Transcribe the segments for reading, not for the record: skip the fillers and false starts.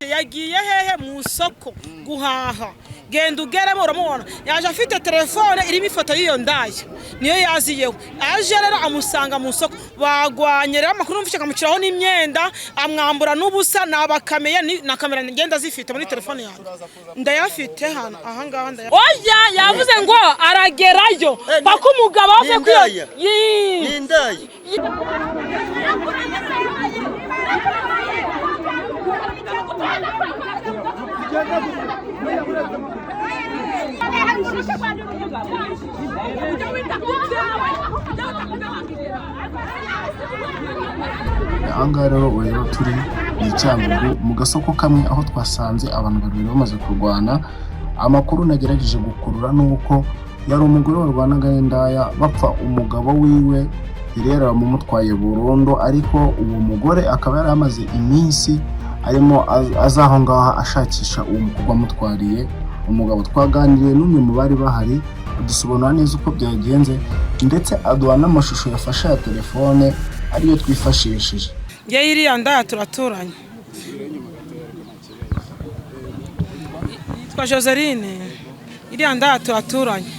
Yagiye hehe mu isoko guhaha, genda ugeremo uramubona. Yaje afite telefone irimo ifoto y'iyo ndaya, niyo yaziyeho. Aje rero amusanga mu isoko, bagwanye. Rero amakuru numvise akamushyiraho n'imyenda, amwambura n'ubusa. Nabakameye na kamera ngenda zifite muri telefone yanjye, ndayafite hano ahangaha. Oya, yavuze ngo aragerayo paka umugabo ave kuri iyo. Ni indaya. Ahangaha rero rero turi ni Cyangugu mu gasoko kamwe, aho twasanze abantu babiri bamaze kurwana. Amakuru nagerageje gukurura ni uko yari umugore warwanaga n'indaya, bapfa umugabo wiwe yari yaramumutwaye burundu, ariko uwo mugore akaba yari amaze iminsi arimo aza aho ngaho ashakisha uwo mukobwa amutwariye umugabo. Twaganiriye n'umwe mu bari bahari, adusobanurira neza uko byagenze, ndetse aduha n'amashusho yafashe ya telefone ariyo twifashishije. Ngewe iriya ndaya turaturanye, yitwa Joseline. Iriya ndaya turaturanye,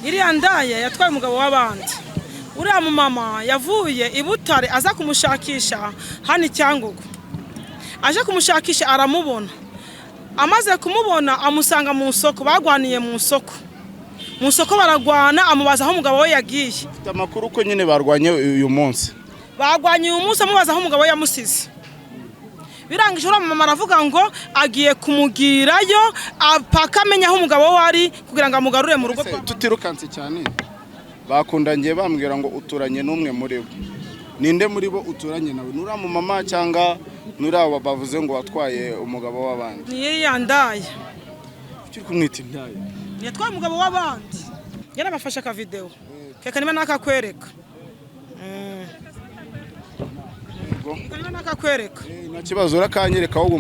iriya ndaya yatwaye umugabo w'abandi. Uriya mumama yavuye i Butare aza kumushakisha hano i Cyangugu. Aje kumushakisha aramubona, amaze kumubona amusanga mu isoko, bagwaniye mu isoko. Mu isoko baragwana, amubaza aho umugabo we yagiye. Mfite amakuru ko nyine barwanye uyu munsi. Bagwanye uyu munsi, amubaza aho umugabo we yamusize. Birangije uriya mama aravuga ngo agiye kumugirayo paka amenya aho umugabo we ari kugira ngo amugarure mu rugo. Tutirukanse cyane, bakundangiye bambwira ngo uturanye n'umwe muri bo. Ninde muri bo uturanye nawe? Nuriya mu mama cyangwa nuriya bavuze ngo watwaye umugabo w'abandi? Ni iriya ndaya. Kuki uri kumwita indaya? Yatwaye umugabo w'abandi, yarabafashe akavidewo keka niba nakakwereka. Reka niba nakakwereka. Nta kibazo, urakanyereka ahubwo.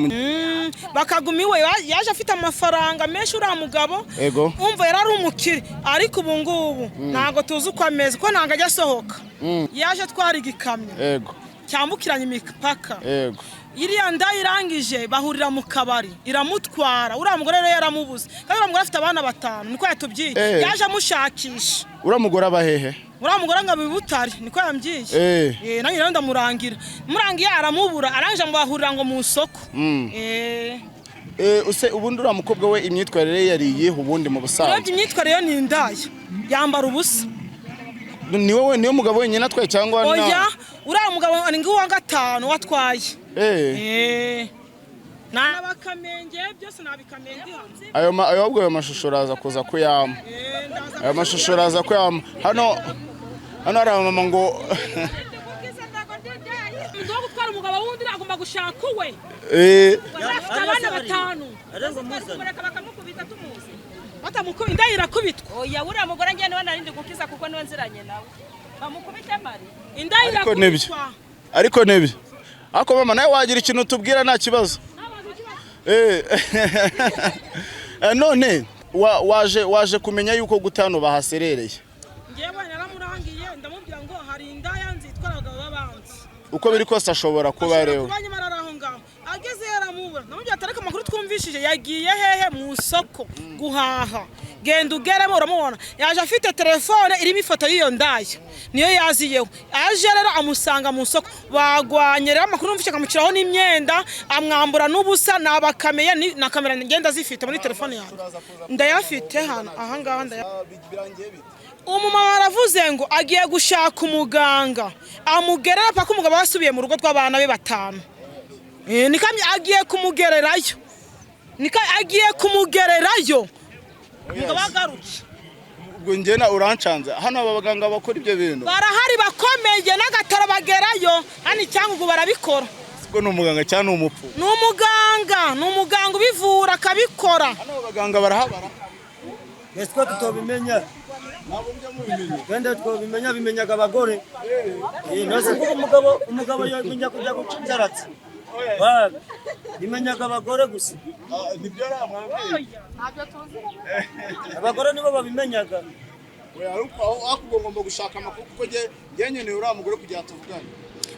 Bakaguma iwe. Yaje afite amafaranga menshi uriya mugabo. Ego. Umva, yari ari umukire, ariko ubu ngubu ntabwo tuzi uko ameze kuko ntabwo ajya asohoka. Yaje atwara igikamyo cyambukiranya imipaka. Iriya ndaya irangije bahurira mu kabari, iramutwara. Uriya mugore rero yaramubuze, kandi uriya mugore afite abana batanu, niko yatubwiye. Yaje amushakisha. Uriya mugore aba hehe? Uriya mugore ngo aba i Butare, niko yambwiye. Nanjye rero ndamurangira, murangiye aramubura, arangije ngo bahurira ngo mu isoko. Use ubundi uriya mukobwa we imyitwarire ye yari iyihe ubundi mu busanzwe? Urebye imyitwarire yo ni indaya, yambara ubusa. Ni wowe niyo mugabo wenyine atwaye cyangwa Oya, uriya mugabo ni ng'uwa gatanu watwaye. N'abakamenge byose nabikamenge hano. Ayo ahubwo ayo mashusho uraza kuza kuyampa. Ndaza. Ayo mashusho uraza kuyampa. Hano hano hari abamama ngo Umuntu wo gutwara umugabo wundi agomba gushaka uwe. Afite abana batanu. Arenga umuzana. Kureka bakamukubita tumuzi. Batamukubi, indaya irakubitwa. Oya, uriya mugore njye niwe narindi gukiza kuko niwe nziranye nawe, bamukubite mari. Indaya Ariko nibyo. irakubitwa. Ariko nibyo, ariko mama nawe wagira ikintu tubwira, nta kibazo. None waje kumenya yuko gute hano bahaserereye? Ngewe naramurangiye, ndamubwira ngo hari indaya nzitwara abagabo b'abandi. Uko biri kose ashobora kuba Ashobora ari we. kuba nyamara ari aho ngaho. Ageze yaramubura, ndamubwira ati ariko amakuru twumvishije yagiye hehe mu isoko guhaha, genda ugeremo uramubona. Yaje afite telefone irimo ifoto y'iyo ndaya, niyo yaziyeho. Aje rero amusanga mu isoko, bagwanye. Rero amakuru numvise akamushyiraho n'imyenda, amwambura n'ubusa. Nabakameye na kamera ngenda zifite muri telefone yanjye, ndayafite hano ahangaha. Umumama aravuze ngo agiye gushaka umuganga amugerera paka umugabo wasubiye mu rugo rw'abana be batanu. Agiye kumugererayo, agiye kumugererayo umugabo agarutse. Ubwo njye na urancanze, hano aba baganga bakora ibyo bintu? Barahari bakomeye, n'agataro bagerayo hano i Cyangugu barabikora. Ubwo ni umuganga cyangwa ni umupfu? Ni umuganga, ni umuganga ubivura akabikora. Hano aba baganga barahabara? Ese ko tutobimenya? Wenda twobimenya, bimenyaga abagore. Nose kuko umugabo yomenya kujya guca inzaratsi. Bimenyaga abagore gusa. Nibyo. Abagore nibo babimenyaga. Oya, ariko aho ahubwo ngomba gushaka amakuru, kuko njye nkeneye uriya mugore kugira ngo tuvugane.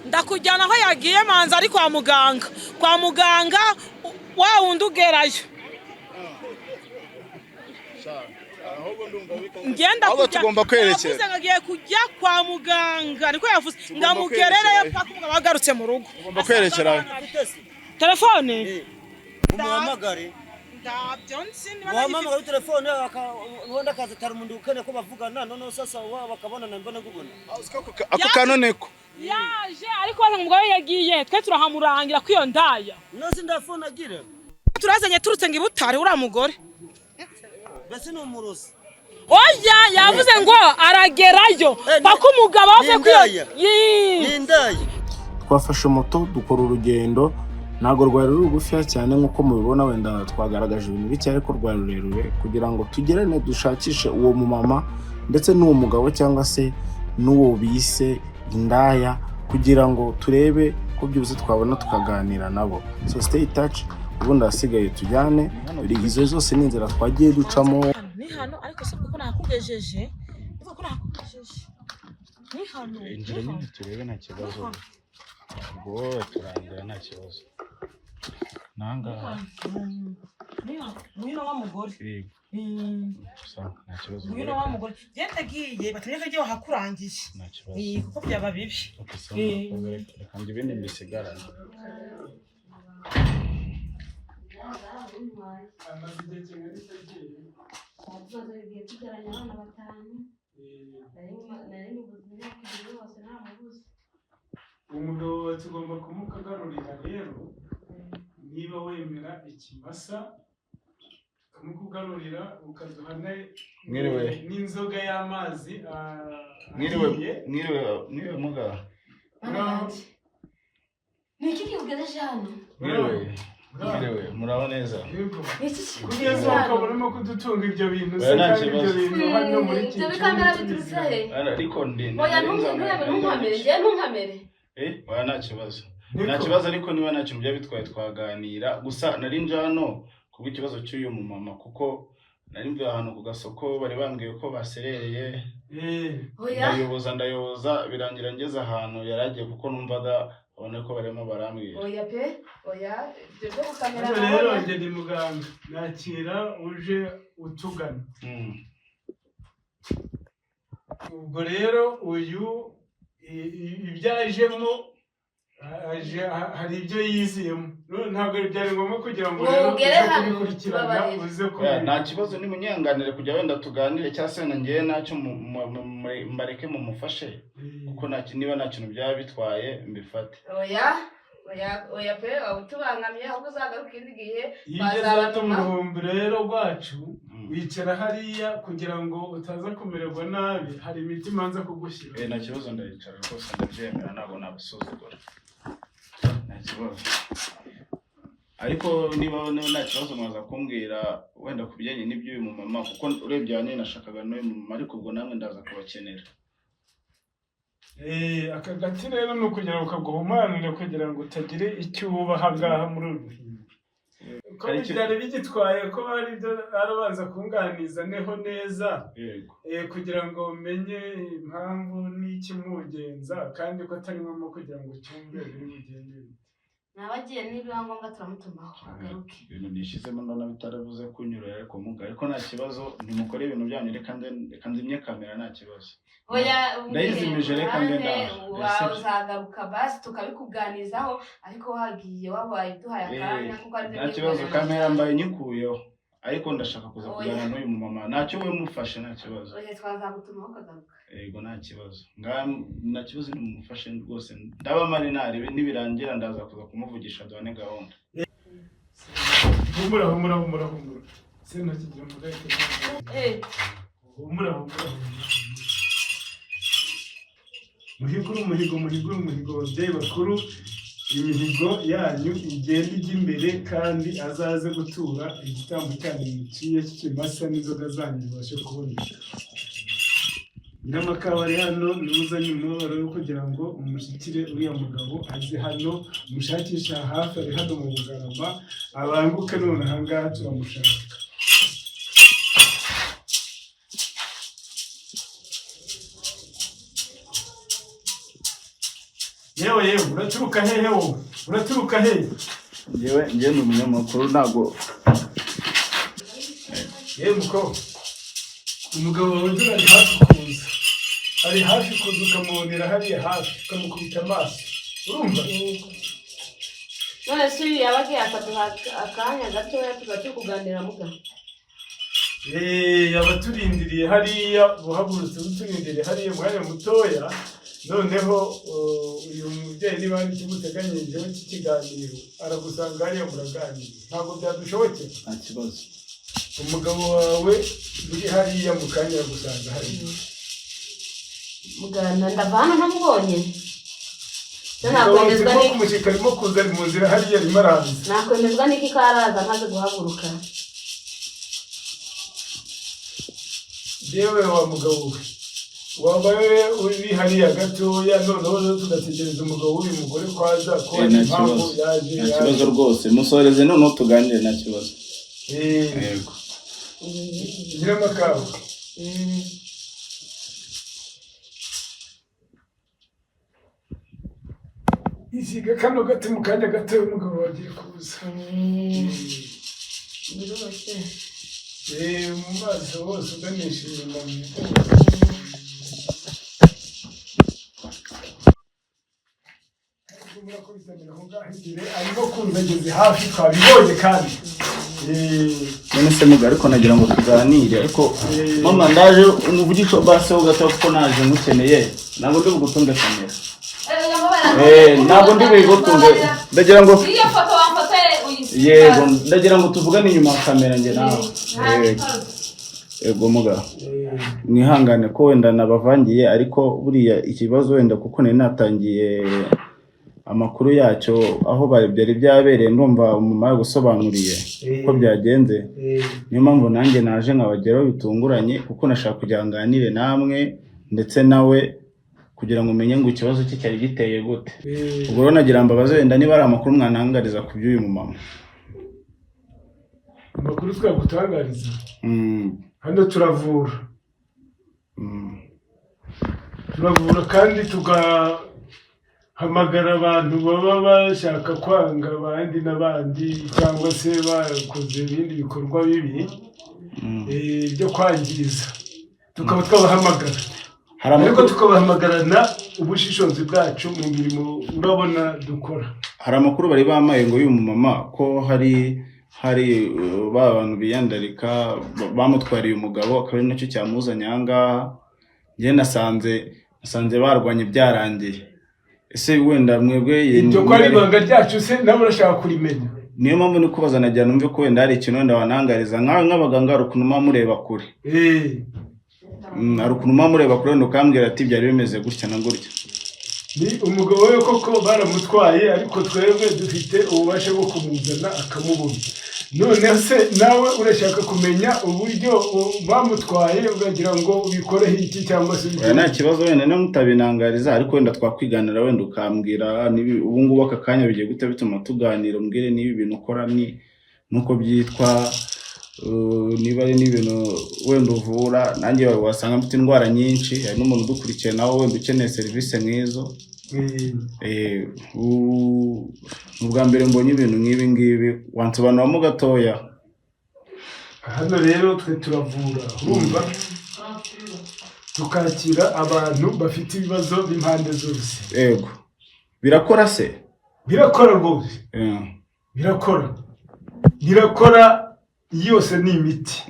Ndakujyana aho yagiye manza ari kwa muganga, kwa muganga wa wundi ugerayo. Ahubwo ndumva Ngenda ahubwo kujya tugomba kwerekera. Yavuze ngo agiye kujya kwa muganga, niko yavuze. Tugomba Ngamugerereyo kwerekerayo. paka umugabo agarutse mu rugo. Tugomba kwerekerayo. Telefone. Umuhamagare. Ndabyo nzi niba nayifite. Wahamagara kuri telefone, ubundi akaza atari umuntu ukeneye ko bavugana, noneho sasa wa bakabonana mbona nkubona. Ako kanoneko. Yaje ariko baza ngo umugabo we yagiye, twe turahamurangira ko iyo ndaya. Nose ndafone agira. Turazanye turutse ngo i Butare uriya mugore. Mbese ni umurozi? Oya, yavuze ngo aragerayo Eh, paka umugabo ave ni ku iyo indaya. Yii. Ni indaya. Twafashe moto dukora urugendo, ntabwo rwari rugufiya cyane nk'uko mubibona, wenda twagaragaje ibintu bike, ariko rwari rurerure kugira ngo tugerane dushakishe uwo mumama ndetse n'uwo mugabo cyangwa se n'uwo bise indaya, kugira ngo turebe ko byose twabona tukaganira nabo. So stay touch, ubundi ahasigaye tujyane. Izo zose ni inzira twagiye ducamo. Ni hano, ariko se kuko nahakugejeje, uvuga ko nahakugejeje, ni hano, ni Injira hano. nyine turebe, nta kibazo. Ubwo turangira, nta kibazo nangaha. Ni hano, ngwino wa mugore. Yego. Sawa, nta kibazo. Ngwino wa mugore, genda agiye batumye ko agiye wahakurangiye. Nta kibazo. Kuko byaba bibi. Okay, sawa, murakoze. Reka njye ibindi mbisigarane. Amaze igihe kingana iki agiye? Tumaze igihe tubyaranye abana batanu. Nari mubuze imyaka 2 yose ntamubuze. Umugabo wawe tugomba kumukagarurira rero, niba wemera ikimasa tukamukugarurira, ukaduha Mwiriwe. n'inzoga y'amazi Mwiriwe. ahiye. Mwiriwe, mwiriwe muga. Mwana yanjye, ni iki kikugejeje hano? Mwiriwe, mwiriwe, muraho neza? Yego. Ni iki kikugejeje Kugeza ubu hano? ukaba urimo kudutunga ibyo bintu se? Oya, nta Kandi ibyo kibazo. bintu hano muri iki Ibyo bikamera biturutse he? Ariko ndi Oya, ntunkamere, ntunkamere, njyewe ntunkamere. Oya, nta kibazo. Niko. Nta kibazo, ariko niba nta kintu byaba bitwaye twaganira. Gusa nari nje hano kubw'ikibazo cy'uyu mumama, kuko nari mvuye ahantu ku gasoko, bari bambwiye ko baserereye. Oya. Ndayoboza, ndayoboza, birangira ngeze ahantu yari agiye, kuko numvaga abona ko barimo barambwira. Oya pe, oya, ibyo byo gukamera. Hano rero njye ni muganga, nakira uje utugana. Ubwo rero uyu ibyo ajemo hari ibyo yiziyemo. None ntabwo byari ngombwa kugira ngo Ngo rero ugere uze hano, kubikurikirana, tubabarire. uze Oya, kubimenya. nta kibazo, nimunyanganire kujya wenda tuganire, cyangwa se wenda ngewe ntacyo mbareke mumufashe, kuko niba nta kintu byaba bitwaye mbifate. Oya, oya, oya pe, waba utubangamiye, ahubwo uzagaruka ikindi gihe. Iyo ugeze hano mu Bazabatumaho. ruhumbi rero rwacu, wicara hariya kugira ngo utaza kumererwa nabi, hari imiti imanza kugushyira. Nta kibazo, ndayicara rwose, ndabyemera, ntabwo nabasuzugura, nta kibazo. Ariko niba nta kibazo mwaza kumbwira wenda ku bijyanye n'iby'uyu mumama, kuko urebye ahanini nashakaga n'uyu mumama, ariko ubwo namwe ndaza kubakenera. Aka gati rero ni ukugira ngo kaguhumanure, kugira ngo utagira icyo uba aha ngaha muri uru ruhimbi, ko Hari icyo- byari bigitwaye ko hari ibyo arabanza kunganiza neho neza. Yego. Kugira ngo menye impamvu n'ikimugenza, kandi ko atari ngombwa kugira ngo cyumve biri bugende bite. Naba agiye, nibiba ngombwa turamutumaho agaruke. Ibintu nishyizemo ndabona bitarabuze kunyura, ariko muga, ariko nta kibazo, ntimukore ibintu byanyu, reka nzimye kamera, nta kibazo. Oya. Ndayizimije, reka mbe ndaje. Wawe uzagaruka basi tukabikuganizaho, ariko wagiye wabaye uduhaye akanya, kuko aribyo Nta kibazo. byiza. Kamera mbaye nyikuyeho, ariko ndashaka kuza Oya. kuganira n'uyu mumama, ntacyo we mufashe, nta kibazo. Oya, twazagutumaho ukagaruka. Yego, nta kibazo, nta kibazo, nimumufashe rwose, ndaba mari naribe, nibirangira ndaza kuza kumuvugisha duhane gahunda. Humura, humura, humura, humura, sintukigira umureke. Humura, humura, humura. Muhigure umuhigo, muhigure umuhigo, ababyeyi bakuru, imihigo yanyu igenda ijya imbere, kandi azaze gutura igitambo cyanyu muciye cy'ikimasa n'inzoga zanyu bibashe kuboneka. Nyiramakaba ari hano, niwe uzanye umubabaro wo kugira ngo umushyikire uriya mugabo aze hano, umushakisha hafi, ari hano mu Bugarama, abanguke none aha ngaha turamushaka. Yewe yewe, uraturuka hehe wowe? Uraturuka hehe? Njyewe ni umunyamakuru, ntabwo. Yewe mukobwa, umugabo wawe dore ari hafi kuza, ari hafi kuza, ukamubonera hariya hafi, ukamukubita amaso, urumva? None se uyu yaba agiye akaduha akanya gatoya tuba turi kuganira, muga? Abaturindiriye hariya, buhagurutse buturindiriye hariya umwanya mutoya. Noneho uyu mubyeyi niba hari ikiguteganyirijeho cy'ikiganiro, aragusanga hariya muraganira. Ntabwo byadushobokera? Nta kibazo. Umugabo wawe uri hariya mu kanya aragusanga hariya. Mugana, ndava hano ntamubonye se? Umugabo wawe Nakwemezwa turimo n'iki? kumushyika, arimo kuza, ari mu nzira hariya, arimo araza. Nakwemezwa n'iki ko araza maze guhaguruka? Yewe wa mugabo we, waba we uri hariya gatoya, noneho rero tugategereza umugabo w'uyu mugore ko aza, ko Eh, hari nta impamvu kibazo. yaje. Nta kibazo rwose, musoreze noneho tuganire, nta kibazo. Yego. Nyiramakawa. Isiga kano gato, mu kanya gato umugabo wagiye kuza. Biroroshye. Mu maso hose uganisha inyuma mu mugongo. Murakubitanira aho ngaho imbere, arimo kuza, ageze hafi, twabibonye kandi. None se muga, ariko nagira ngo tuganire, ariko mama, ndaje umuvugisho basi ho gato, kuko naje ngukeneye. Ntabwo ndi bugutunge kamera. Ntabwo ndi bugutunge, ndagira ngo Iyo foto wamfotoye uyisiga. Yego, ndagira ngo tuvugane inyuma ya kamera njye nawe. Yego, yego muga, mwihangane ko wenda nabavangiye, ariko buriya ikibazo wenda kuko nari natangiye amakuru yacyo aho byari byabereye, ndumva umumama yagusobanuriye uko byagenze. Niyo mpamvu nanjye naje nkabageraho bitunguranye, kuko nashaka kugira ngo nganire namwe ndetse nawe, kugira ngo umenye ngo ikibazo cye cyari giteye gute. Ubwo rero nagira mbabaze wenda niba ari amakuru mwanangariza ku by'uyu mumama. Amakuru twagutangariza hano, turavura. Turavura kandi tugahamagara abantu baba bashaka kwanga abandi n'abandi, cyangwa se bakoze ibindi bikorwa bibi byo kwangiza, tukaba twabahamagara. Hari ariko amakuru tukabahamagarana ubushishozi bwacu mu mirimo urabona dukora. Hari amakuru bari bamaye ngo uyu mumama ko hari ba bantu biyandarika bamutwariye umugabo, akaba ari nacyo cyamuzanye aha ngaha. Njye nasanze barwanye byarangiye. Ese wenda mwebwe Ibyo ko ari ibanga ryacu se, nawe urashaka kurimenya? Niyo mpamvu ni kubaza, nagira numve ko wenda hari ikintu wenda wanangariza nkawe nk'abaganga. Hari ukuntu muba mureba kure. Hari ukuntu muba mureba kure, wenda ukambwira ati byari bimeze gutya na gutya. Ni umugabo we koko baramutwaye, ariko twebwe dufite ububasha bwo kumuzana akamubona. None se nawe urashaka kumenya uburyo bamutwaye, ukagira ngo ubikoreho iki cyangwa se Oya, ubigire? Nta kibazo wenda niba mutabinangariza, ariko wenda twakwiganira, wenda ukambwira niba ubu ngubu aka kanya bigiye guhita bituma tuganira, umbwire niba ibintu ukora ni nuko byitwa, niba ari n'ibintu wenda uvura. Nanjye wasanga mfite indwara nyinshi, hari n'umuntu udukurikiye nawe wenda ukeneye serivisi nk'izo. Ni ubwa mbere mbonye ibintu nk'ibi ngibi, wansobanuramo gatoya? Hano rero twe turavura, urumva, tukakira abantu bafite ibibazo b'impande zose. Yego, birakora se? Birakora rwose. Birakora, birakora, yose ni imiti.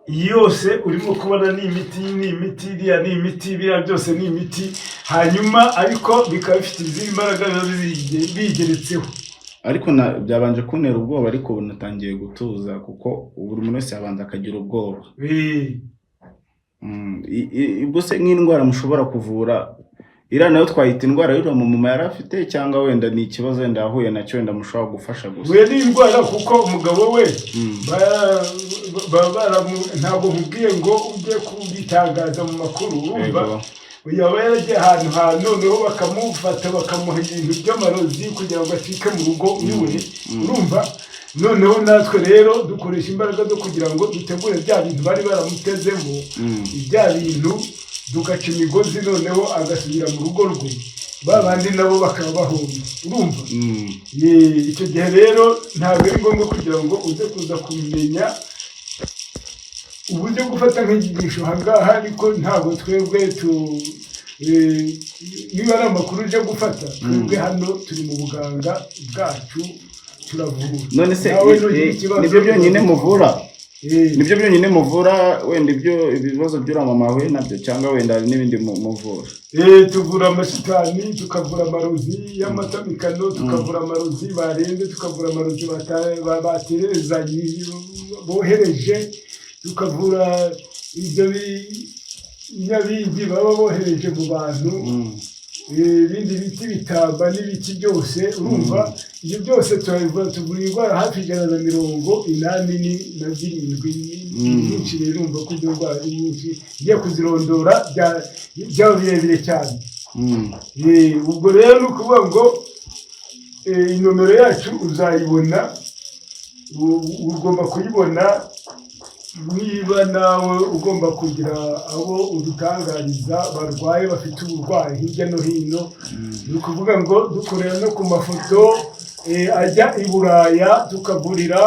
Iyi yose urimo kubona ni imiti, ni imiti, iriya ni imiti, biriya byose ni imiti. Hanyuma ariko bikaba bifite izindi mbaraga biba bigeretseho. Ariko byabanje kuntera ubwoba, ariko ubu natangiye gutuza, kuko buri muntu wese yabanza akagira ubwoba. Ubwo se nk'indwara mushobora kuvura, iriya nayo twayita indwara y'uriya mumama yari afite, cyangwa wenda ni ikibazo wenda yahuye nacyo wenda mushobora gufasha gusa? We ni indwara, kuko umugabo we ntabwo nkubwiye ngo ujye kubitangaza mu makuru, urumva? Yego. Yaba yaragiye ahantu hantu, noneho bakamufata bakamuha ibintu by'amarozi kugira ngo acike mu rugo iwe, urumva? Noneho natwe rero dukoresha imbaraga zo kugira ngo dutegure bya bintu bari baramutezemo, bya bintu tugaca imigozi, noneho agasubira mu rugo rwe. Ba bandi nabo bakaba bahomba, urumva? Icyo gihe rero ntabwo ari ngombwa kugira ngo uze kuza kubimenya uburyo gufata nk'inyigisho ahangaha, ariko ntabwo twebwe tu niba ari amakuru uje gufata, twebwe hano turi mu buganga bwacu, turavura. None se Nawe nugira ikibazo- nibyo byonyine muvura? Eh, Nibyo byonyine muvura, wenda ibyo ibibazo by'uriya mama wahuye nabyo, cyangwa wenda hari n'ibindi muvura? Tuvura amashitani, tukavura amarozi y'amatamikano, tukavura amarozi barenze, tukavura amarozi batererezanye bohereje, tukavura ibyo binyabingi baba bohereje mu bantu, ibindi biti bitamba n'ibiki byose. Urumva, ibyo byose turabivura. Tuvura indwara hafi 187. Ni nyinshi rero. Urumva ko izo ndwara ari nyinshi, ngiye kuzirondora byaba birebire cyane. Ubwo rero ni ukuvuga ngo inomero yacu uzayibona, ugomba kuyibona niba nawe ugomba kugira abo udutangariza barwaye, bafite uburwayi hirya no hino. Ni ukuvuga ngo dukorera no ku mafoto ajya i Buraya, tukavurira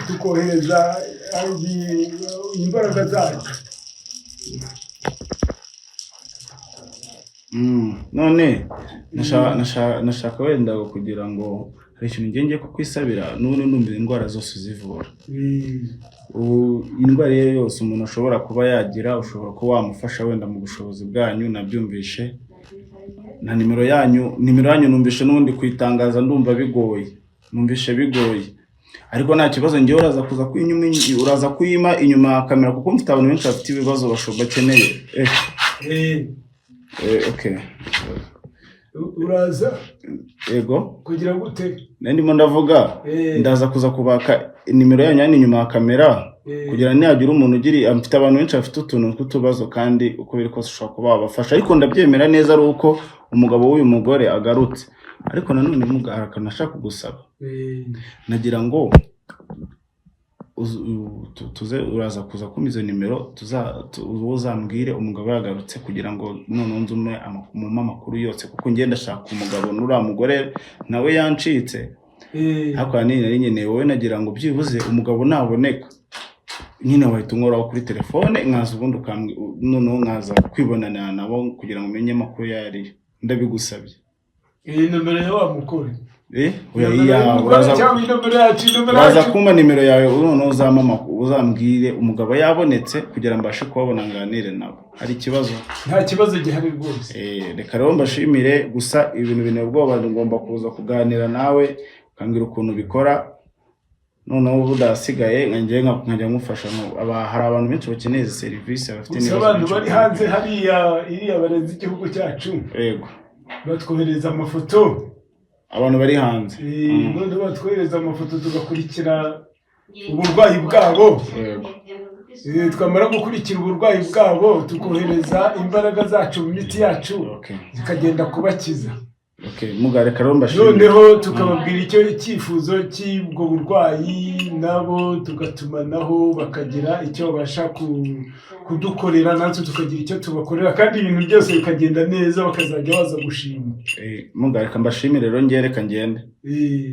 tukohereza imbaraga zacu. None nashaka wenda kugira ngo hari ikintu ngiye ngiye kukwisabira. N'ubundi ndumva indwara zose uzivura. Ubu indwara iyo ari yo yose umuntu ashobora kuba yagira, ushobora kuba wamufasha wenda mu bushobozi bwanyu. Nabyumvishe na nimero yanyu numvishe n'ubundi kuyitangaza ndumva bigoye, numvishe bigoye, ariko nta kibazo. Ngewe uraza kuza kuyinyuma, uraza kuyima inyuma ya kamera, kuko mfite abantu benshi bafite ibibazo bakeneye. Okay. Uraza Yego. kugira gute? Nari ndimo ndavuga, ndaza kuza kubaka nimero yanyu hano inyuma ya kamera, kugira ngo nihagira umuntu ugiri, mfite abantu benshi bafite utuntu tw'utubazo, kandi uko biri kose ushobora kuba wabafasha. Ariko ndabyemera neza ari uko umugabo w'uyu mugore agarutse. Ariko nanone muga, hari akantu nashaka kugusaba. Nagira ngo tuze, uraza kuza kumpa izo nimero, uwo uzambwire umugabo yagarutse, kugira ngo noneho nzume mumpe amakuru yose, kuko ngenda ndashaka umugabo n'uriya mugore nawe yancitse. Ariko ahanini nari nkeneye wowe. Nagira ngo byibuze umugabo naboneka nyine wahita unkoraho kuri telefone, nkaza ubundi noneho nkaza kwibonana nabo kugira ngo umenye amakuru yayo ariyo. Ndabigusabye. Iyi nomero ya wa mugore? Oya, Nomero iyawe. y'umugore cyangwa inomero yacu? Inomero Uraza yacu. kumpa nimero yawe, noneho uzampa amakuru, uzambwire umugabo yabonetse, kugira ngo mbashe kubabona nganire nabo. Hari ikibazo? Nta kibazo gihari rwose. Reka rero mbashimire. Gusa ibintu binteye ubwoba, ngomba kuza kuganira nawe ukambwira ukuntu bikora, noneho ubu udasigaye nkajya nkajya ngufasha. Hari abantu benshi bakeneye izi serivisi, bafite Gusa n'ibibazo abantu byinshi bari hanze hariya iriya barenze igihugu cyacu, batwohereza amafoto. Abantu bari hanze. Noneho batwohereza amafoto, tugakurikira uburwayi bwabo. Twamara gukurikira uburwayi bwabo, tukohereza imbaraga zacu mu miti yacu, zikagenda kubakiza. Okay, muga, reka rero mbashimire. Noneho tukababwira icyo icyifuzo cy'ubwo burwayi, nabo tugatumanaho, bakagira icyo babasha kudukorera, natwe tukagira icyo tubakorera, kandi ibintu byose bikagenda neza, bakazajya baza gushima. Muga, reka mbashimire rero. Ngewe reka ngende.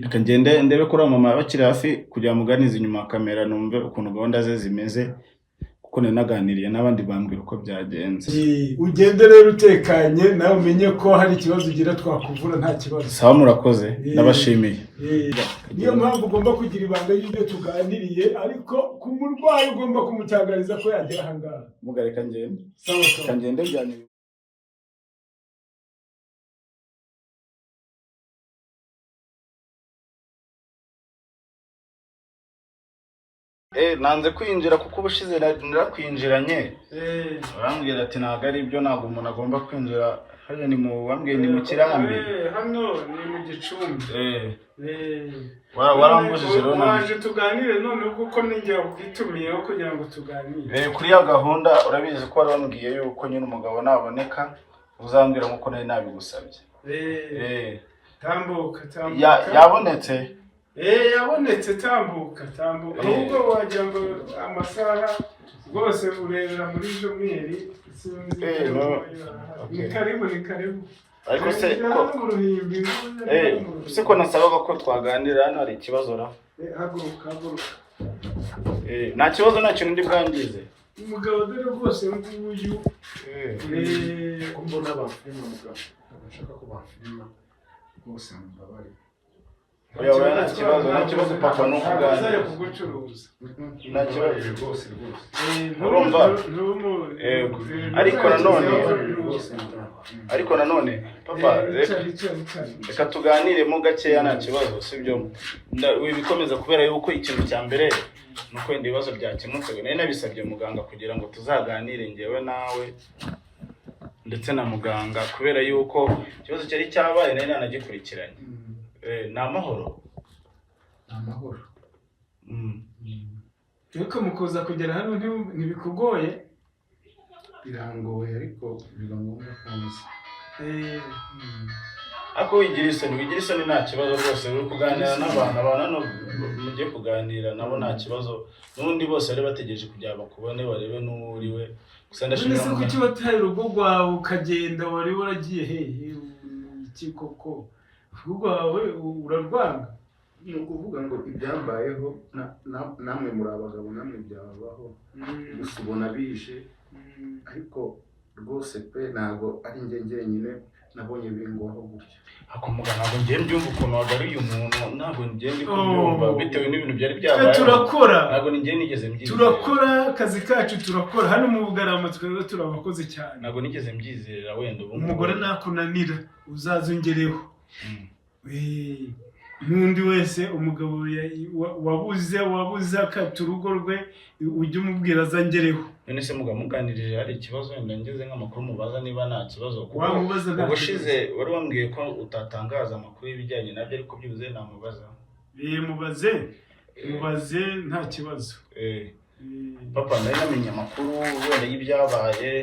Reka ngende ndebe ko uriya mama bakiri hafi, kugira ngo muganize inyuma ya kamera, numve ukuntu gahunda ze zimeze, kuko nari naganiriye n'abandi bambwira uko byagenze. Ugende rero utekanye, nawe umenye ko hari ikibazo ugira twakuvura, nta kibazo. Sawa, murakoze, ndabashimiye. Niyo mpamvu ugomba kugira ibanga ry'ibyo tuganiriye, ariko ku murwayi ugomba kumutangariza ko yagera aha ngaha. Muga, reka ngende. Sawa sawa. Reka ngende njyane. Nanze kwinjira kuko ubushize narakwinjiranye, urambwira ati ntabwo ari ibyo, ntabwo umuntu agomba kwinjira hariya. Ni mu, wambwiye ni mu kirambi. Hano ni mu Gicumbi. Warambujije rero nanjye. Waje tuganire noneho, kuko ninjye wakwitumiyeho kugira ngo tuganire. Kuri ya gahunda urabizi ko wari wambwiye yuko nyine umugabo naboneka uzambwira, nk'uko nari nabigusabye. Tambuka, tambuka. Yabonetse? Yabonetse, tambuka, tambuka. Ahubwo wagira ngo amasaha rwose urebera muri jomweri, sinzi. No. Ni Okay. karibu, ni karibu. Ariko se Yari ko hano mu ruhimbi. Se ko nasabaga ko twaganira hano hari ikibazo ra? Haguruka, haguruka. Nta kibazo, nta kintu ndi bwangize. Umugabo dore rwose nguyu. Ko mbona bamfilima, mugabo, ntabwo nshaka ko bamfilima rwose, mumbabarire. Oya, oya, nta kibazo, nta kibazo papa, ni Ntabwo azajya ukuganira. kugucuruza. Nta kibazo. Mumbabarire rwose, rwose. Urumva? Yego. Ariko Rwose. Ariko nanone papa, reka tuganiremo gakeya, nta kibazo, sibyo? Wibikomeza kubera yuko ikintu cya mbere ni uko wenda ibibazo byakemutse. Nari nabisabye muganga kugira ngo tuzaganire njyewe nawe ndetse na muganga, kubera yuko ikibazo cyari cyabaye nari nanagikurikiranye. Ni amahoro? Ni amahoro. Ariko mu kuza kugera hano ntibikugoye? Birangoye, ariko biba ngombwa ko nza. Ariko wigira isoni, wigira isoni, nta kibazo rwose. Uri kuganira n'abantu, abantu hano mugiye kuganira nabo, nta kibazo. N'ubundi bose bari bategereje kugira ngo bakubone, barebe n'uwo uriwe. Gusa None ndashimira se muganga. Kuki wataye urugo rwawe ukagenda? Wari waragiye hehe? Iki koko, urugo rwawe urarwanga? Ni ukuvuga ngo ibyambayeho namwe muri abagabo, namwe byababaho. Gusa ubona bije, ariko rwose pe, ntabwo ari njye njyenyine nabonye bingwaho gutya. Ariko muga, ntabwo ngiye mbyumva ukuntu wagaruye umuntu, ntabwo ngiye ndi kubyumva. Oh. Bitewe n'ibintu byari Twe byabayeho, turakora. ntabwo ngiye nigeze mbyizera. Turakora akazi kacu, turakora hano mu Bugarama, twebwe turi abakozi cyane. Ntabwo nigeze mbyizera wenda ubu ngubu. Umugore nakunanira uzaze ungereho. N'undi wese umugabo wabuze akata urugo rwe, ujye umubwira aza angereho. None se muga, muganirije hari ikibazo? Wenda ngeze nk'amakuru mubaza niba nta kibazo, kuko Wamubaza, nta ubushize wari wambwiye ko utatangaza amakuru y'ibijyanye nabyo, ariko byibuze namubaza. Mubaze, mubaze, nta kibazo. Papa, nari namenye amakuru wenda y'ibyabaye.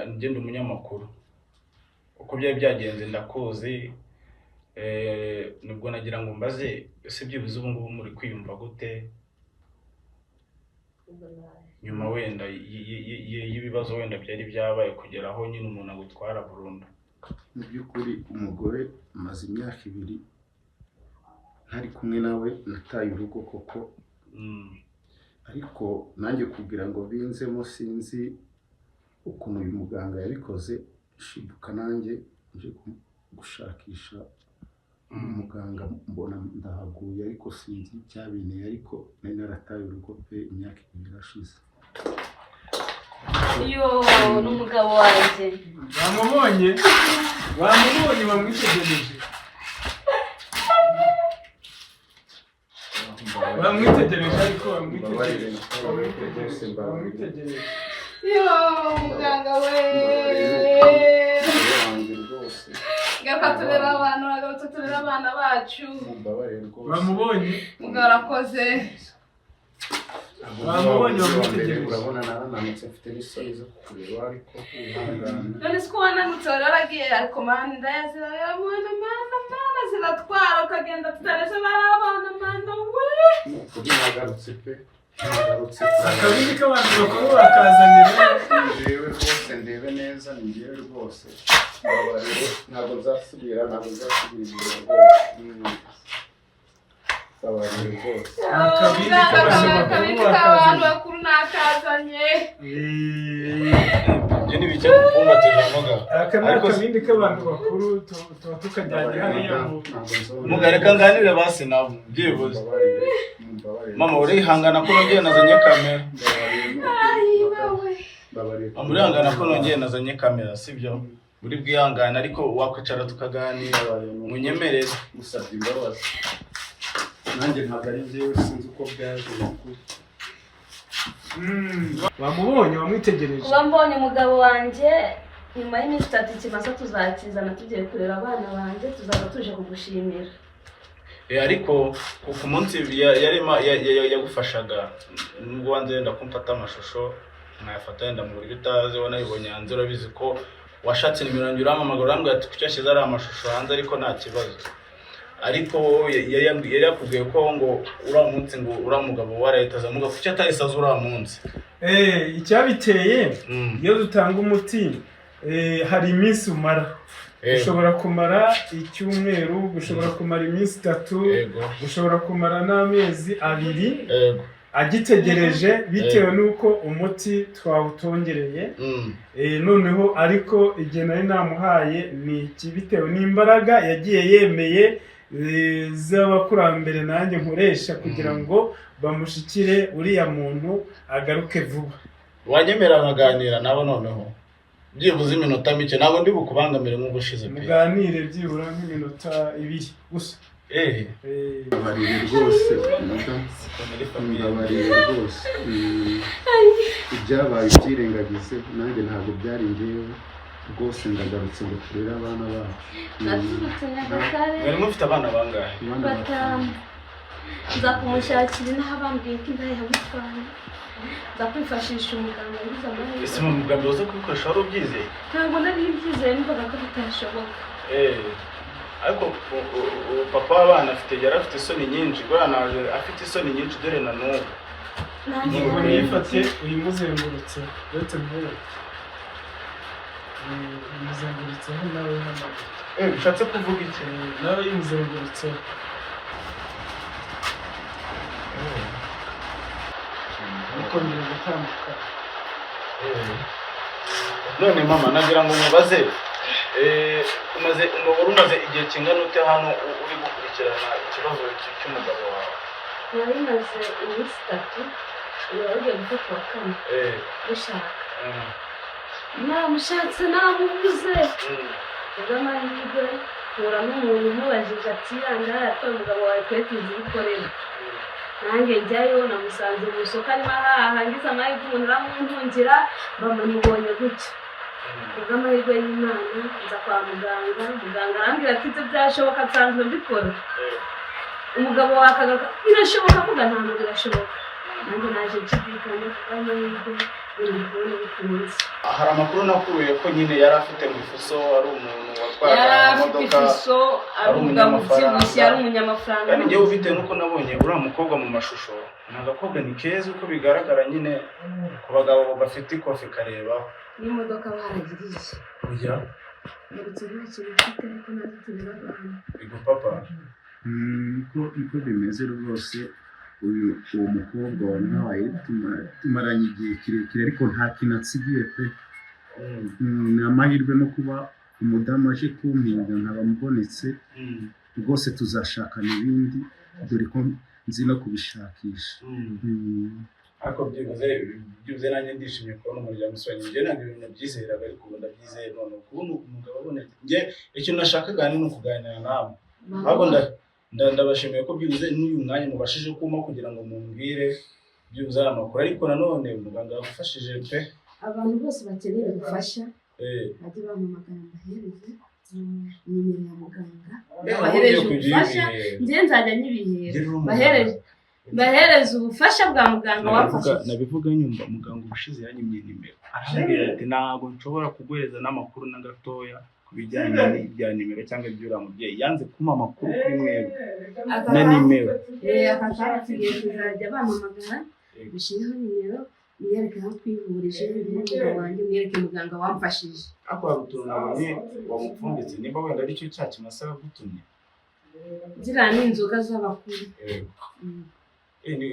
Njye ndi umunyamakuru, uko byari byagenze ndakuzi. Nibwo nagira ngo mbaze, ese byibuze ubu ngubu muri kwiyumva gute nyuma wenda y'ibibazo wenda byari byabaye kugera aho nyine umuntu agutwara burundu? Mu by'ukuri umugore maze imyaka 2 ntari kumwe nawe, nataye urugo koko. Ariko nanjye kugira ngo binzemo, sinzi ukuntu uyu muganga yabikoze, shiduka nanjye nje gushakisha umuganga, mbona ndahaguye, ariko sinzi icyabinteye, ariko nari narataye urugo pe, imyaka 2 irashize. Yo, ni umugabo wanjye. Bamubonye, bamubonye, bamwitegereje, bamwitegereje, ariko bamwitegereje, bamwitegereje, bamwitegereje. Yo, muganga we! Umugore wanjye rwose. Garuka turebe abantu, garuka turebe abana bacu. Mumbabarire rwose. Bamubonye. Mugabo arakoze. Bamubonye, Wa mbere, bamwitegereje. Urabona narananutse, mfite n'isoni zo kukureba, ariko wihangane. None se ko wananutse, wari waragiye? Ariko mana, ndayazira mana, mana, mana, ziratwara ukagenda tutareze bari abana, mana we! Ni ukuri nagarutse pe, nagarutse. Akabindi k'abantu bakuru bakazanira. Ndebe rwose, ndebe neza, ni njyewe rwose. Mbabarire, ntabwo nzasubira, ntabwo nzasubira inyuma rwose. Mbabarire rwose. Akabindi k'abantu bakuru Akabindi k'abantu bakazanye. bakuru nakazanye. Ibyo ni bike gupfumbatije muga. Aka ni Ariko akabindi k'abantu bakuru, tuba tukajyanye hariya mu Ntabwo nzongera. Muga, reka nganire basi nawe byibuze. Mumbabarire, mumbabarire. Mama, urihangana ko nongeye nazanye kamera. Mbabarire. Ayi bawe! Mbabarire. Mama, urihangana ko nongeye nazanye kamera, sibyo? Uri bwihangane, ariko wakwicara tukaganira, munyemerere. Gusabye imbabazi nanjye ntabwo ari njyewe, sinzi uko byaje, ni ukuri. Bamubonye, bamwitegereje. Kuba mbonye umugabo wanjye nyuma y'iminsi 3, ikimasa tuzakizana tugiye kureba abana banjye, tuzaza tuje kugushimira. Ariko ku munsi yarema yagufashaga, nubwo wanze wenda kumfata amashusho, nkayafata wenda mu buryo utazi, wanabibonye hanze, urabizi ko washatse nimero yanjye, urampamagara, urambwira ati kuki yashyize ariya amashusho hanze, ariko nta kibazo. Ariko wowe yari yakubwiye ko ngo uriya munsi ngo uriya mugabo warahita aza. Muga, kuki atahise aza uriya munsi? Icyabiteye, iyo dutanga umuti Hari iminsi umara. Ushobora kumara icyumweru, ushobora kumara iminsi 3, ushobora kumara n'amezi 2 agitegereje, bitewe n'uko umuti twawutongereye. Noneho ariko igihe nari namuhaye ni iki, bitewe n'imbaraga yagiye yemeye z'abakurambere nanjye nkoresha kugira ngo bamushikire uriya muntu agaruke vuba. Wanyemera nkaganira nabo noneho byibuze iminota mike? Ntabwo ndi bukubangamire nk'ubushize pe. Muganire byibura nk'iminota 2 gusa. Mbabarire rwose madamu, mbabarire rwose. Ibyabaye ubyirengagize, nanjye ntabwo byari njyewe rwose. Ndagarutse ngo turere abana bacu. Naturutse Nyagatare. Mwari mufite abana bangahe? Abana. 5. Nza kumushakira inaha, bambwiye ko indaya yamutwaye. Nza kwifashisha umuganga, ngize amahirwe. Ese mu mugambi uza kubikoresha wari ubyizeye? Ntabwo nari mbyizeye, numvaga ko bitashoboka. Ariko papa w'abana afite, yari afite isoni nyinshi. Buriya naje afite isoni nyinshi, dore na n'ubu. Nanjye Ubwo nari nifate uyimuzengurutse, uretse mwereke uyimuzengurutseho nawe hano. Bishatse kuvuga iki? Nawe uyimuzengurutseho. Ukongera gutandukana. None mama, nagira ngo mubaze, umaze wari umaze igihe kingana ute hano uri gukurikirana ikibazo cy'umugabo wawe? Nari maze iminsi 3, ubu wari ugiye gufata uwa kane. Gushaka, namushatse namubuze. Kubw'amahirwe mpura n'umuntu umubajije ati: "Yanga yatwaye umugabo wawe, twe tuzi ibikorera." Nanjye njyayo, namusanze mu isoko arimo ahaha. Ngize amahirwe umuntu aramuntungira, bamubonye gutya. Kubw'amahirwe y'Imana nza kwa muganga, muganga arambwira ati: "Ibyo byashoboka, nsanzwe mbikora. Umugabo wawe akagaruka, birashoboka." Avuga ntabwo birashoboka, nanjye naje nshidikanya. Kubw'amahirwe ibintu kubona bikunze. Hari amakuru nakuye ko nyine yari afite mu ifuso, ari umuntu watwaraga Yari afite amamodoka, ifuso, ari ari umugabo umunyamafaranga. ubyibushye, ari umunyamafaranga. Kandi njyewe ufite nuko nabonye uriya mukobwa mu mashusho, ni agakobwa ni keza uko bigaragara nyine ku bagabo bafite ikofi karebaho. N'imodoka baragiriye. Ujya Ngarutse nta kintu mfite, ariko nazo turera abantu. Ego papa. Niko bimeze rwose. Uyu uwo mukobwa wantwaye tumaranye igihe kirekire, ariko nta kintu ansigiye pe. Ni amahirwe no kuba umudamu aje kumpinga nkaba mbonetse. Rwose tuzashakana ibindi, dore ko nzi no kubishakisha. Ariko byibuze nanjye ndishimye kubona umuryango usubanye. Njye ntabwo ibintu nabyizeraga, ariko ubu ndabyizeye none kubona umugabo abonetse. Njye ikintu nashakaga ni ukuganira nawe, ahubwo ndabashimiye ko byibuze n'uyu mwanya mubashije kumpa kugira ngo mumbwire byibuze aya makuru. Ariko nanone muganga yagufashije pe. Abantu bose bakeneye ubufasha bajye bampamagara mbahereze nimero ya muganga. Babahereje ugiye kugira ubufasha. ibihe. Njye nzajya nyibihera. Gira uri umuganga. Bahereze ubufasha bwa muganga wamfashije. Nabivuga nyumva muganga ubushize yanyimye nimero, arambwira ati: "Ntabwo nshobora kuguhereza n'amakuru na gatoya ku bijyanye n'ibya nimero cyangwa iby'uriya mubyeyi." Yanze kumpa amakuru kuri mwebwe na nimero. Aka kanya tugiye kuzajya bampamagara, mushireho nimero, mwereke aho twivurije, umugabo wanjye, mwereke muganga wamfashije. Ariko hari utuntu nabonye wamupfunditse, nimba wenda aricyo cya kimasa yagutumye. Ziriya ni inzoga z'abakuru. Yego.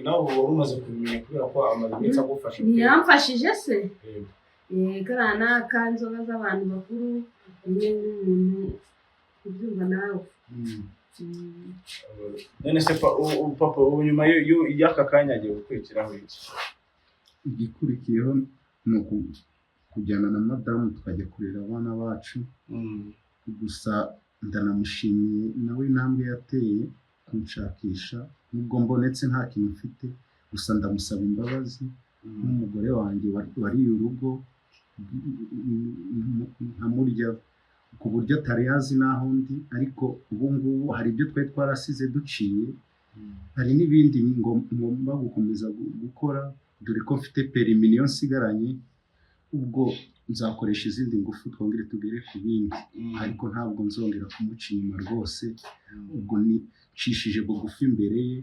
Nawe ubu wari umaze kubimenya kubera ko amaze iminsi agufasha pe. Ntiyamfashije se? Yego. Kariya ni ak'inzoga z'abantu bakuru, umwe n'umuntu ubyumva nawe. None se papa, ubu nyuma y'aka kanya agiye gukurikiraho iki? Igikurikiyeho ni kujyana na madamu tukajya kurera abana bacu. Gusa ndanamushimiye nawe intambwe yateye kunshakisha, nubwo mbonetse nta kintu mfite. Gusa ndamusaba imbabazi nk'umugore wanjye wariye urugo nkamurya ku buryo atari azi n'aho ndi. Ariko ubu ngubu hari ibyo twari twarasize duciye, hari n'ibindi ngomba gukomeza gukora, dore ko mfite perimi niyo nsigaranye. Ubwo nzakoresha izindi ngufu twongere tugere ku bindi, ariko ntabwo nzongera kumuca inyuma rwose. Ubwo nicishije bugufi imbere ye,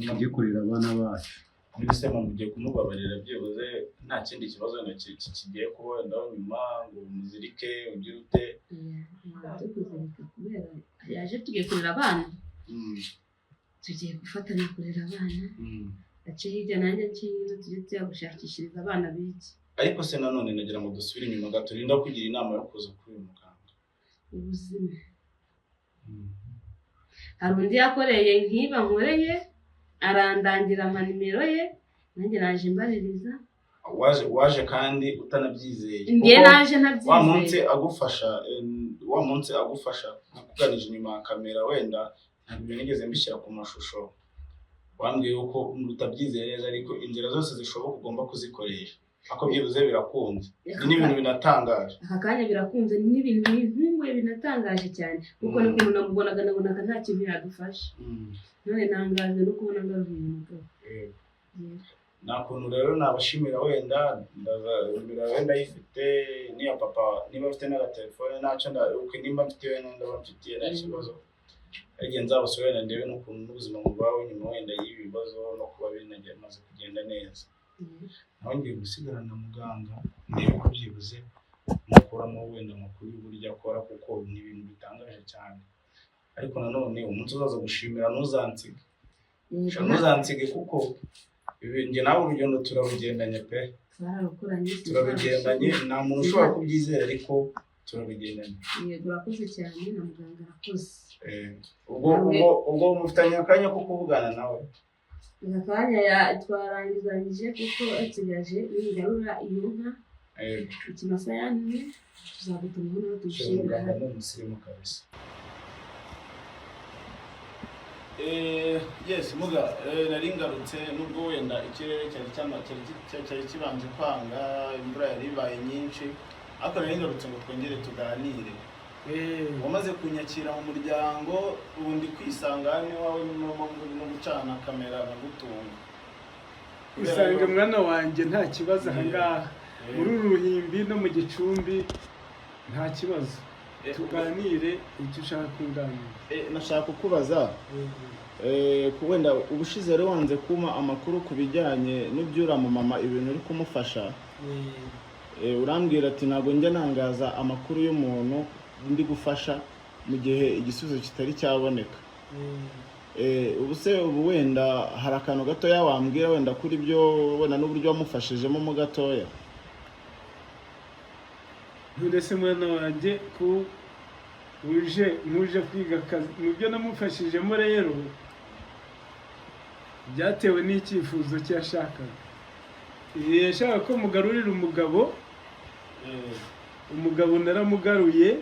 tujye kurera abana bacu. Muri se mugiye kumubabarira byibuze, nta kindi kibazo wenda kigiye kuba wenda nyuma ngo muzirike ugire ute? Ntabwo kuzirika kubera yaje tugiye kurera abana, tugiye gufatanya kurera abana. Ace hirya nanjye nce hino, tujye tujya gushakishiriza abana biki. Ariko se nanone nagira ngo dusubire inyuma gato, rinda kugira inama yo kuza kuri uyu muganga. Ubuzima, hari undi yakoreye nkiba nkoreye, arandangira ampa nimero ye, nanjye naje mbaririza. Waje kandi utanabyizeye? Njye Kuko naje wa munsi ntabyizeye. agufasha, wa munsi agufasha nkakuganije inyuma ya kamera, wenda ntabwo nigeze mbishyira ku mashusho, wambwiye yuko utabyizeye neza ariko inzira zose zishoboka ugomba kuzikoresha, ariko byibuze birakunze. Ni n'ibintu binatangaje. Aka kanya birakunze, ni n'ibintu bintunguye binatangaje cyane, kuko n'ukuntu namubonaga nabonaga nta kintu yadufasha. None ntangajwe no kubona ngaruye umugabo. Yego. Nta kuntu rero nabashimira, wenda ndaza nimero wenda ayifite n'iya papa, niba afite n'agatelefone ntacyo, nimba mfite wenda ndaba mfitiye nta kibazo. Hari igihe nzabasura wenda ndebe n'ukuntu n'ubuzima bubaho nyuma wenda y'ibi bibazo no kuba bimaze kugenda neza. Nawe ngiye gusigarana na muganga ndebe ko byibuze mukuramo wenda amakuru y'uburyo akora, kuko ni ibintu bitangaje cyane. Ariko nanone umunsi uzaza gushimira ntuzansige. Yego. Ntuzansige, kuko ibi njye nawe urugendo turarugendanye pe. Twararukoranye. Turarugendanye, nta muntu ushobora kubyizera ariko turarugendanye. Yego, urakoze cyane, na muganga arakoze. Ubwo mufitanye akanya ko kuvugana nawe? Aka kanya twarangizanyije, kuko nsigaje ningarura iyo nka, ikimasa yantumye, tuzagutumaho nawe tugushimira. Muganga ni umusirimu kabisa. Yes muga, nari ngarutse nubwo wenda ikirere cyari kibanje kwanga, imvura yari ibaye nyinshi, ariko nari ngarutse ngo twongere tuganire. Wamaze kunyakira mu muryango, ubu ndi kwisanga hano iwawe, niyo mpamvu no gucana kamera nkagutunga. Usanga mwana wanjye nta kibazo ahangaha muri uru ruhimbi no mu gicumbi, nta kibazo, tuganire icyo ushaka kunganira. Nashaka kukubaza, ku wenda ubushize rero wanze kumpa amakuru ku bijyanye n'iby'uriya mumama, ibintu uri kumufasha. Urambwira ati ntabwo njya nangaza amakuru y'umuntu ndi gufasha mu gihe igisubizo kitari cyaboneka. Ubu se ubu wenda hari akantu gatoya wambwira wenda kuri byo, wenda n'uburyo wamufashijemo mo gatoya? None se mwana wanjye, ko uje nkuje kwiga akazi, mu byo namufashijemo rero byatewe n'icyifuzo cye yashakaga. Yashakaga ko mugarurira umugabo. Umugabo naramugaruye,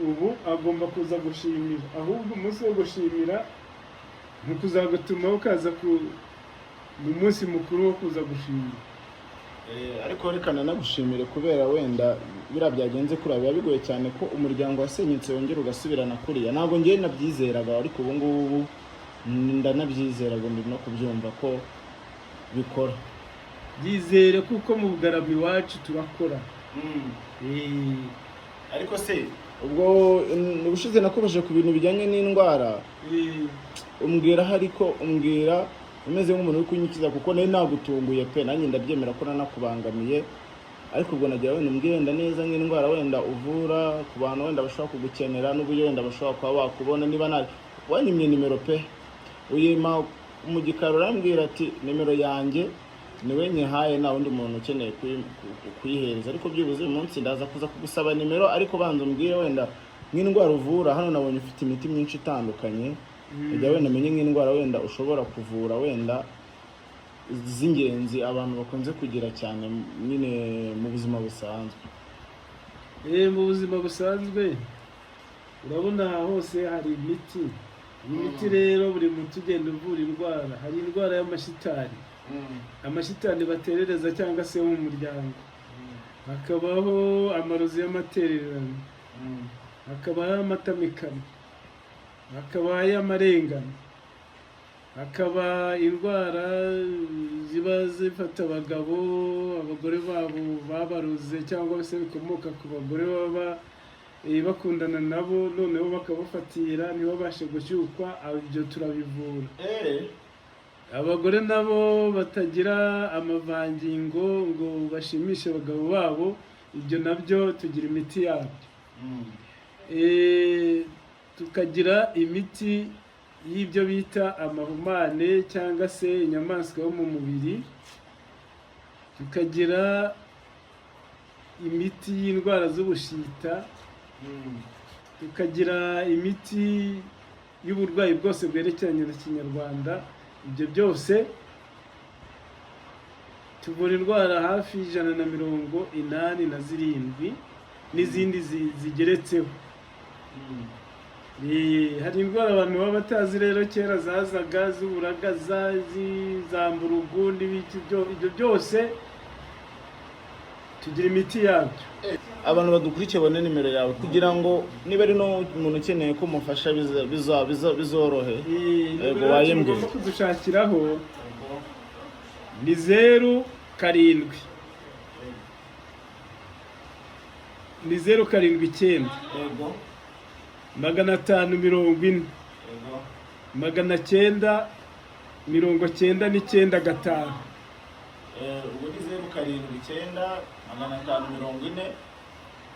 ubu agomba kuza gushimira. Ahubwo umunsi wo gushimira ni ukuzagutuma ukaza ku mu munsi mukuru wo kuza gushimira. Ariko reka nanagushimire kubera wenda biriya byagenze kuriya, biba bigoye cyane ko umuryango wasenyutse wongera ugasubirana kuriya. Ntabwo ngewe nabyizeraga, ariko ubu ngubu ndanabyizeraga, ndi no kubyumva ko bikora. Byizere, kuko mu Bugarama iwacu turakora. Ariko se ubwo ubushize nakubajije ku bintu bijyanye n'indwara, umbwira aho, ariko umbwira umeze nk'umuntu uri kunyikiza, kuko nari nagutunguye pe, nanjye ndabyemera ko nanakubangamiye. Ariko ubwo nagira wenda umbwire wenda neza nk'indwara wenda uvura ku bantu wenda bashobora kugukenera, n'uburyo wenda bashobora kuba bakubona. Niba nta wanyimye nimero pe, uyima mu gikari, urambwira ati nimero yanjye niwe nyihaye, nta wundi muntu ukeneye kuyihereza. Ariko byibuze uyu munsi ndaza kuza kugusaba nimero, ariko banza umbwire wenda nk'indwara uvura. Hano nabonye ufite imiti myinshi itandukanye, ujya wenda umenye nk'indwara wenda ushobora kuvura, wenda z'ingenzi abantu bakunze kugira cyane nyine mu buzima busanzwe. Mu buzima busanzwe, urabona aha hose hari imiti. Iyi miti rero, buri muti ugenda uvura indwara. Hari indwara y'amashitani, amashitani baterereza cyangwa se yo mu muryango, hakabaho amarozi y'amatererano, hakabaho amatamikano, hakabaho ay'amarengano, hakaba indwara ziba zifata abagabo, abagore babo babaroze cyangwa se bikomoka ku bagore baba bakundana nabo, noneho bakabafatira ntibabashe gushyukwa, ibyo turabivura. Abagore nabo batagira amavangingo ngo bashimishe abagabo babo, ibyo nabyo tugira imiti yabyo. Tukagira imiti y'ibyo bita amahumane cyangwa se inyamaswa yo mu mubiri, tukagira imiti y'indwara z'ubushita, tukagira imiti y'uburwayi bwose bwerekeranye na kinyarwanda. Ibyo byose tuvura indwara hafi 187 n'izindi zigeretseho. Hari indwara abantu baba batazi rero, kera zazaga z'uburagaza, z'amburugu n'ibiki, ibyo byose tugira imiti yabyo. Abantu badukurikiye babone nimero yawe kugira ngo niba ari n'umuntu ukeneye ko umufasha bizorohe. Yego, Nimero yacu wayimbwiye. mugomba kudushakiraho ni 07, ni 079 540 995. Ubwo ni 079 540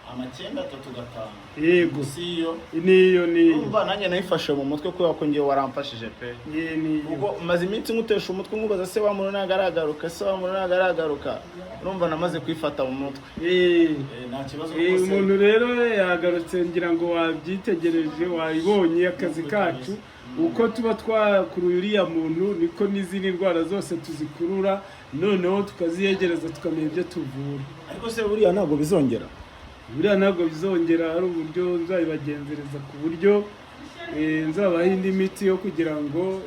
935. Yego. Si iyo? Niyo, niyo. Urumva nanjye nayifashe mu mutwe kubera ko ngewe waramfashije pe. Niyo. Ubwo maze iminsi nkutesha umutwe nkubaza se wa muntu ntabwo aragaruka, se wa muntu ntabwo aragaruka, urumva namaze kwifata mu mutwe. Nta kibazo rwose. Umuntu rero yagarutse, ngira ngo wabyitegereje, wabibonye akazi kacu uko tuba twakuruye uriya muntu, niko n'izindi ndwara zose tuzikurura, noneho tukaziyegereza tukamenya ibyo tuvura. Ariko se buriya ntabwo bizongera? Buriya ntabwo bizongera, hari uburyo nzabibagenzereza ku buryo nzabaha indi miti yo kugira ngo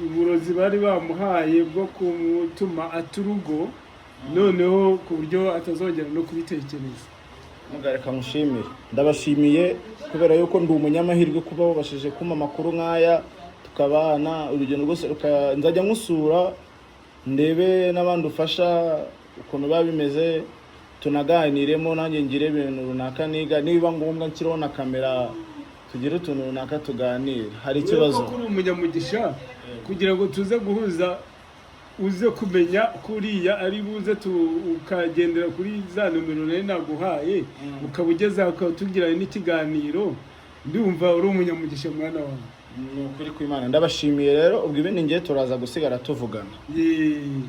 uburozi bari bamuhaye bwo kumutuma ata urugo, noneho ku buryo atazongera no kubitekereza. Mugareka mushimire, ndabashimiye kubera yuko ndi umunyamahirwe kuba wabashije kumpa amakuru nk'aya, tukabana urugendo rwose, nzajya nkusura ndebe n'abandi ufasha ukuntu biba bimeze, tunaganiremo, nanjye ngire ibintu runaka niga, niba ngombwa nshyireho na kamera tugire utuntu runaka tuganira. Hari ikibazo? Urabona ko uri umunyamugisha kugira ngo tuze guhuza, uze kumenya ko uriya ari buze, ukagendera kuri za nomero nari naguhaye, ukaba ugeze aho ukaba tugiranye n'ikiganiro. Ndumva uri umunyamugisha, mwana wawe. Ni ukuri kw'Imana, ndabashimiye rero. Ubwo ibindi ngiye turaza gusigara tuvugana. Yee.